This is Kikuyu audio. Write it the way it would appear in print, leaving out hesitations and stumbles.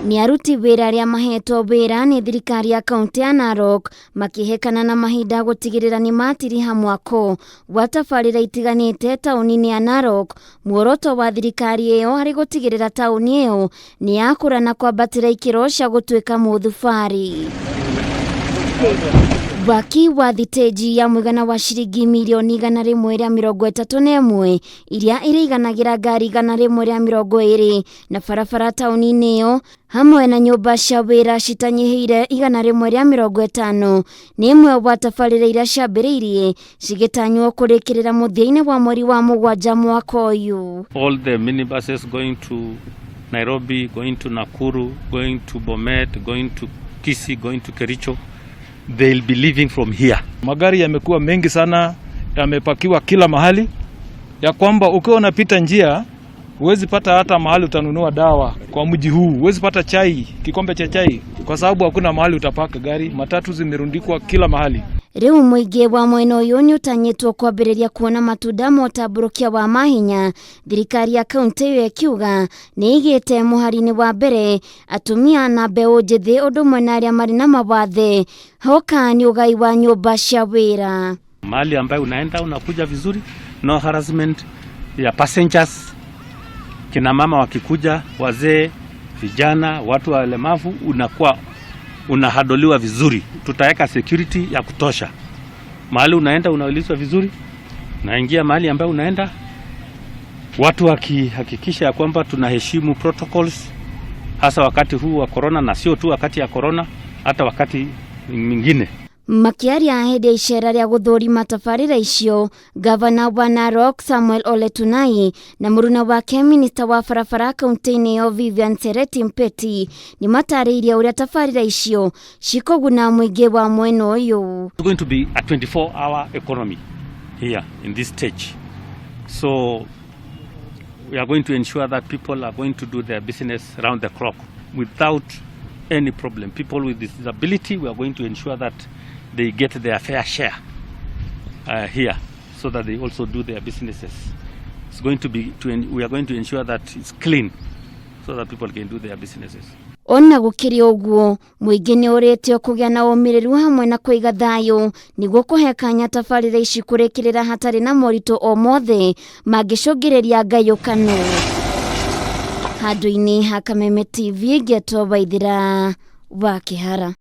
Nĩ aruti wĩra arĩa mahetwo wĩra nĩ thirikari ya kaunti ya Narok makĩhekana na mahinda gũtigĩrĩra nĩ matiriha mwako wa tabarĩra itiganĩte taũni-inĩ ya Narok. Muoroto wa thirikari ĩyo harĩ gũtigĩrĩra taũni ĩyo nĩ yakũra na kwambatĩra ikĩro cia gũtuĩka mũthubarĩ. Waki wa thitĩnji ya mũigana wa ciringi mirioni 131 iria ĩrĩiganagĩra ngari 120 na barabara taũni-inĩ ĩyo hamwe na nyũmba cia wĩra citanyihĩire 150 nĩ ĩmwe wa tabarĩra iria ciambĩrĩirie cigĩtanywo kũrĩkĩrĩra mũthia-inĩ wa mweri wa mũgwanja mwaka ũyũ. All the minibuses going to Nairobi, going to Nakuru, going to Bomet, going to Kisii, going to Kericho, they'll be leaving from here. Magari yamekuwa mengi sana, yamepakiwa kila mahali, ya kwamba ukiwa unapita njia huwezi pata hata mahali utanunua dawa kwa mji huu, huwezi pata chai, kikombe cha chai, kwa sababu hakuna mahali utapaka gari. Matatu zimerundikwa kila mahali. Rĩu mũingĩ wa mwena ũyũ nĩ ũtanyĩtwo kwambĩrĩria kuona matunda ma ũtambũrũkia wa mahinya. Thirikari ya kaunti ĩyo ĩkiuga nĩ ĩigĩte mũhari-inĩ wa mbere atumia na mbeũ njĩthĩ ũndũ ũmwe na arĩa marĩ na mawathe hoka nĩ ũgai wa nyũmba cia wĩra. Mahali ambayo unaenda unakuja vizuri, no harassment ya passengers. Kina mama wakikuja, wazee, vijana, watu walemavu, unakuwa unahandliwa vizuri. Tutaweka security ya kutosha. Mahali unaenda unaulizwa vizuri, naingia mahali ambayo unaenda, watu wakihakikisha ya kwamba tunaheshimu protocols, hasa wakati huu wa corona, na sio tu wakati ya corona, hata wakati mwingine. Makĩaria hĩndĩ ya icera rĩa gũthũrima tabarĩra icio, gavana wa Narok Samuel Ole Tunai na mũruna wake minista wa barabara kaunti-inĩ ĩyo Vivian Sereti Mpeti nĩ matarĩirie ũrĩa tabarĩra icio cikũguna mũingĩ wa mwena ũyũ. It's going to be a 24-hour economy here in this stage. So we are going to ensure that people are going to do their business round the clock without any problem. People with disability, we are going to ensure that they get their fair share here so that they also do their businesses. It's going to be to we are going to ensure that it's clean so that people can do their businesses. Ona gũkĩrĩ ũguo, mũingĩ nĩ ũrĩtio kũgĩa na ũmĩrĩru hamwe na kũiga thayũ nĩguo kũhe kanya tabarĩra ici kũrĩkĩrĩra hatarĩ na moritũ o mothe mangĩcũngĩrĩria ngayũkano. Handũ-inĩ ha Kameme TV, ngetwo Waithĩra wa Kĩhara.